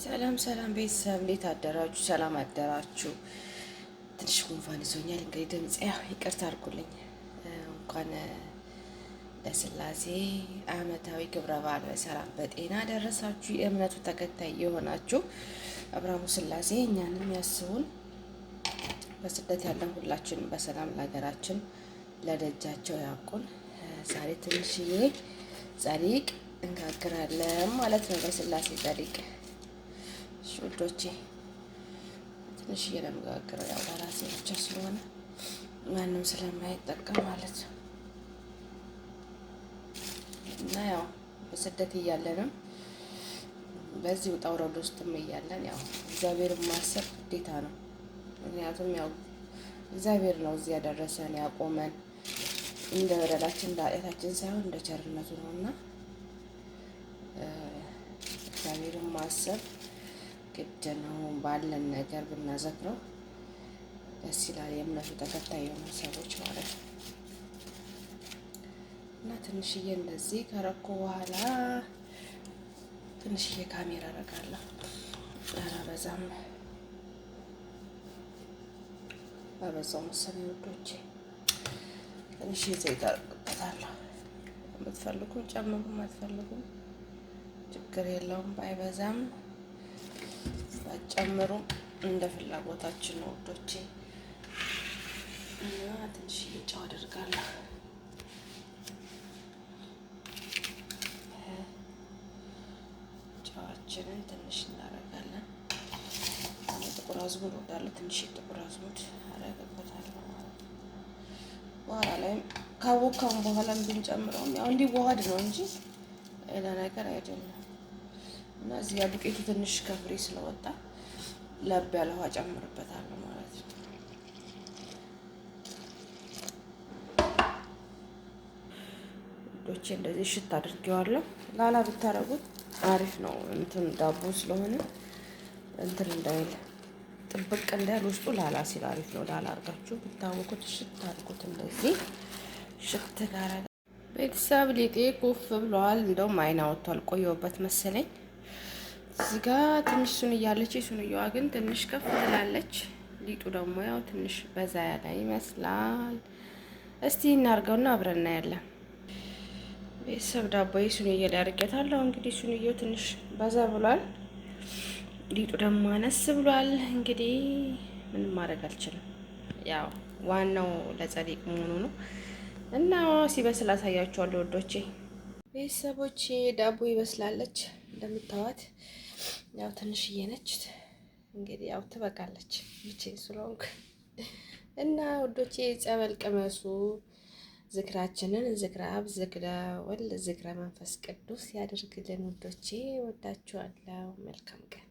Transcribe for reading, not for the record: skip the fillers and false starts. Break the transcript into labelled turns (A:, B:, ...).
A: ሰላም ሰላም ቤተሰብ እንዴት አደራችሁ? ሰላም አደራችሁ። ትንሽ ጉንፋን ይዞኛል። እንግዲህ ድምጽ ያው ይቅርታ አድርጉልኝ። እንኳን ለስላሴ ዓመታዊ ክብረ በዓል በሰላም በጤና ደረሳችሁ። የእምነቱ ተከታይ የሆናችሁ አብርሃሙ ስላሴ እኛንም ያስቡን። በስደት ያለን ሁላችንም በሰላም ለሀገራችን ለደጃቸው ያብቁን። ዛሬ ትንሽዬ ጸሪቅ እንጋግራለን ማለት ነው። በስላሴ ጸሪቅ ውዶቼ ትንሽዬ ነው የምጋግረው፣ ያው ለራሴ ብቻ ስለሆነ ማንም ስለማይጠቀም ማለት ነው። እና ያው በስደት እያለንም በዚህ ውጣ ውረድ ውስጥም እያለን ያው እግዚአብሔርን ማሰብ ግዴታ ነው። ምክንያቱም ያው እግዚአብሔር ነው እዚህ ያደረሰን ያቆመን፣ እንደ በደላችን እንደ ኃጢአታችን ሳይሆን እንደ ቸርነቱ ነው እና እግዚአብሔርን ማሰብ ግድ ነው። ባለን ነገር ብናዘክረው ደስ ይላል። የእምነቱ ተከታይ የሆኑ ሰዎች ማለት ነው። እና ትንሽዬ እንደዚህ ከረኩ በኋላ ትንሽዬ ካሜራ አደርጋለሁ። ኧረ በዛም አበዛው መሰለኝ ውዶቼ። ትንሽዬ ዘይት አደርግበታለሁ። የምትፈልጉ ጨምሩ፣ የማትፈልጉ ችግር የለውም። ባይበዛም ባትጨምሩ እንደ ፍላጎታችን ነው ውዶቼ። እና ትንሽዬ ጨው አደርጋለሁ። ጨዋችንን ትንሽ እናደርጋለን። ጥቁር አዝሙድ እወዳለሁ። ትንሽ ጥቁር አዝሙድ አደርግበታለሁ ማለት ነው። በኋላ ላይም ካቦካውን በኋላም ብንጨምረውም ያው እንዲዋሃድ ነው እንጂ ሌላ ነገር አይደለም። እና እዚህ ጋር ዱቄቱ ትንሽ ከፍሬ ስለወጣ ለብ ያለ ውሃ ጨምርበታለሁ ማለት ነው። ዶቼ እንደዚህ ሽት አድርጌዋለሁ። ላላ ብታረጉት አሪፍ ነው። እንትን ዳቦ ስለሆነ እንትን እንዳይል ጥብቅ እንዳይል ውስጡ ላላ ሲል አሪፍ ነው። ላላ አድርጋችሁ ብታወቁት ሽት አድርጉት። እንደዚህ ሽት ጋር ቤተሰብ ሊጤ ኩፍ ብሏል። እንደውም አይን አወጥቷል። ቆየሁበት መሰለኝ። እዚህ ጋ ትንሽ ሱንያ አለች። ሱንያዋ ግን ትንሽ ከፍ ትላለች። ሊጡ ደግሞ ያው ትንሽ በዛ ያለ ይመስላል። እስቲ እናርገውና አብረን እናያለን። ቤተሰብ ዳቦዬ ሱንያ ላይ አድርጌታለሁ። እንግዲህ ሱንያው ትንሽ በዛ ብሏል፣ ሊጡ ደግሞ አነስ ብሏል። እንግዲህ ምንም ማድረግ አልችልም። ያው ዋናው ለጸዲቅ መሆኑ ነው እና ሲበስል አሳያችኋለሁ ወዶቼ። ቤተሰቦቼ ዳቦ ይበስላለች እንደምታዋት ያው ትንሽዬ ነች። እንግዲህ ያው ትበቃለች ብቻዬን ስለሆንኩ እና ውዶቼ ጸበል ቅመሱ። ዝክራችንን ዝክረ አብ ዝክረ ወልድ ዝክረ መንፈስ ቅዱስ ያደርግልን። ውዶቼ ወዳችኋለሁ። መልካም ቀን።